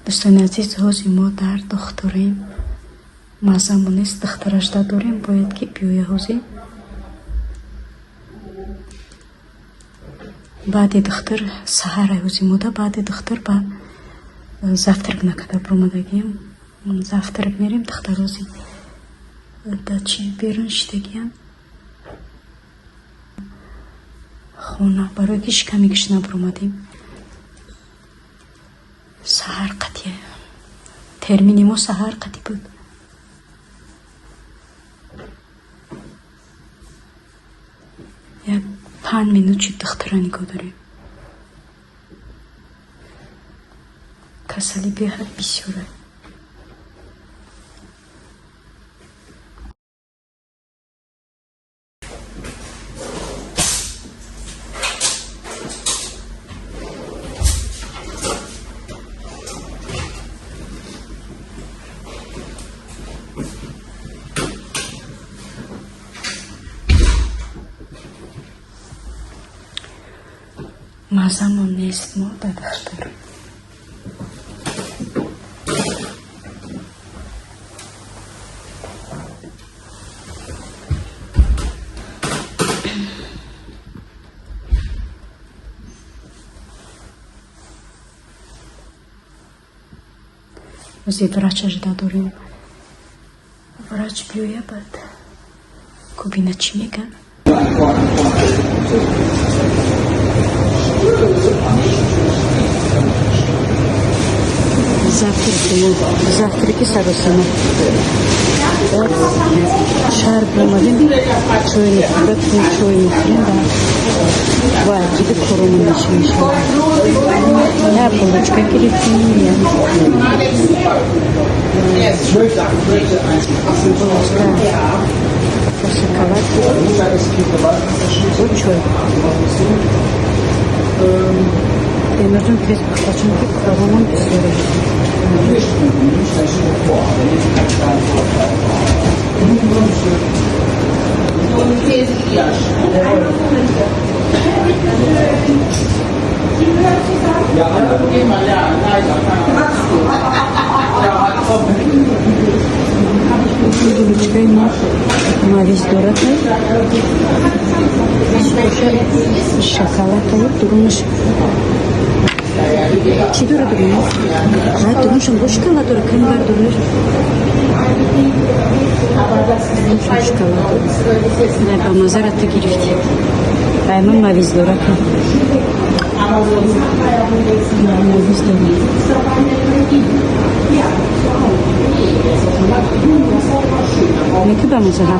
Дӯстони азиз, ҳозир мо дар духтурем. Маззамо нест, духтарашда дорем, бояд ки биёя ҳозир. Баъди духтур саҳара ҳозир мода, баъди духтур ба завтрак накарда биромадагием. Завтрак мерем, духтар ҳозир да чи берун шидагиям. Хона барои ки шиками гушна биромадем. Саҳар қатъия. Термини мо саҳар қатъӣ буд. Як 5 минут шуд, духтара нигоҳ дорем. Касалӣ беҳад бисёра. Маззамон нест мо да духтур. Ҳозир врача жда дорем. Врач биёя, баъд кубина чӣ мегӯяд. Завтраки саросима. Шаҳр биромадем, чой мехӯрда, чой мехӯрем ва дига корона мешавем. Як булочка гирифтем, як шоколад бо чой. Темирҷон, тез пухта, чунки коронам бисёре. Булочкаи мо мавиз дорад, шоколадаю, дурунаш чӣ дорад? Дурунаш, дурунашам бо шоколад дорад, кани бар дурунаш шоколад дорад. Най, ба мазара ту гирифтӣ. Ай, ман мавиз дорад, мавиз дорад. Неки ба мазара.